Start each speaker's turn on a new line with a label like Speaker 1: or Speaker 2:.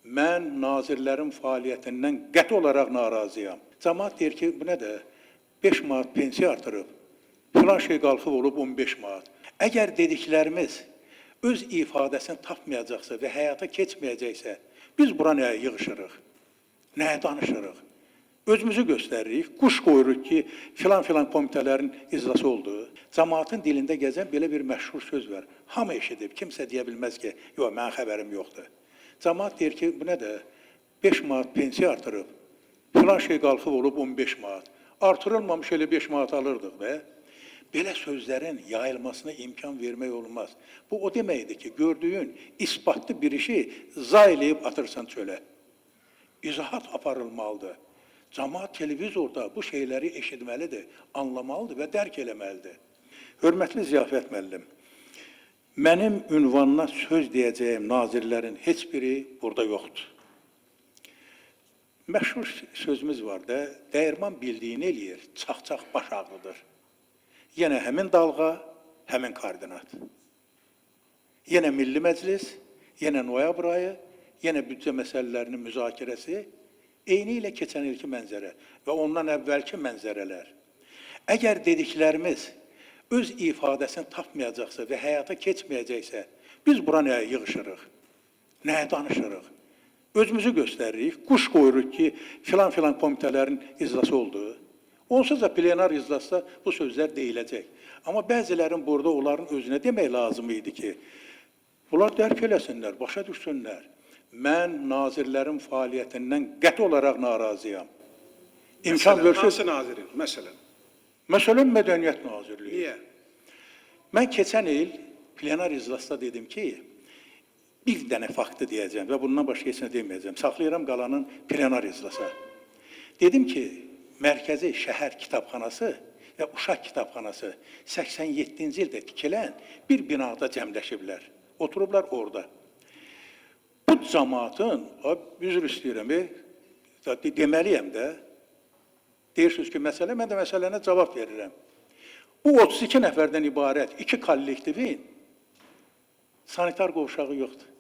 Speaker 1: Mən nazirlərin fəaliyyətindən qəti olaraq narazıyam. Camaat deyir ki, bu nədir? 5 manat pensiya artırıb, filan şey qalxıb olub 15 manat. Əgər dediklərimiz öz ifadəsini tapmayacaqsa və həyata keçməyəcəksə, biz bura nəyə yığışırıq? Nəyə danışırıq? Özümüzü göstəririk, quş qoyuruq ki, filan-filan komitələrin iclası oldu. Camaatın dilində gəzən belə bir məşhur söz var. Hamı eşidib, kimsə deyə bilməz ki, yox, mənim xəbərim yoxdur. Camaat deyir ki, bu nədir? 5 manat pensiya artırıb, filan şey qalxıb olub 15 manat. Artırılmamış elə 5 manat alırdıq be. Belə sözlərin yayılmasına imkan vermək olmaz. Bu o deməkdir ki, gördüyün isbatlı bir işi zay eləyib atırsan çölə. İzahat aparılmalıdır. Camaat televizorda bu şeyləri eşitməlidir, anlamalıdır və dərk eləməlidir. Hörmətli Ziyafət müəllim, mənim ünvanına söz deyəcəyim nazirlərin heç biri burada yoxdur. Məşhur sözümüz var da, dəyirman bildiyini eləyir, çax-çax baş ağrıdır. Yenə həmin dalğa, həmin koordinat. Yenə Milli Məclis, yenə noyabr ayı, yenə büdcə məsələlərinin müzakirəsi, eyni ilə keçən ilki mənzərə və ondan əvvəlki mənzərələr. Əgər dediklərimiz öz ifadəsini tapmayacaqsa və həyata keçməyəcəksə, biz bura nəyə yığışırıq? Nəyə danışırıq? Özümüzü göstəririk, quş qoyuruq ki, filan-filan komitələrin iclası oldu. Onsuz da plenar iclasda bu sözlər deyiləcək. Amma bəzilərin burada onların özünə demək lazım idi ki, bunlar dərk eləsinlər, başa düşsünlər. Mən nazirlərin fəaliyyətindən qəti olaraq narazıyam. İmkan
Speaker 2: Məsələn,
Speaker 1: versəz,
Speaker 2: hansı nazirin? Məsələn.
Speaker 1: məsələn Mədəniyyət Nazirliyi.
Speaker 2: Niyə?
Speaker 1: Mən keçən il plenar iclasda dedim ki, bir dənə faktı deyəcəm və bundan başqa heç nə deməyəcəm. Saxlayıram qalanın plenar iclasa. Dedim ki, Mərkəzi Şəhər Kitabxanası və Uşaq Kitabxanası 87-ci ildə tikilən bir binada cəmləşiblər. Oturublar orada. Bu camaatın, üzr istəyirəm, deməliyəm də, deyirsiniz ki, məsələ, mən də məsələnə cavab verirəm. Bu 32 nəfərdən ibarət iki kollektivin sanitar qovşağı yoxdur.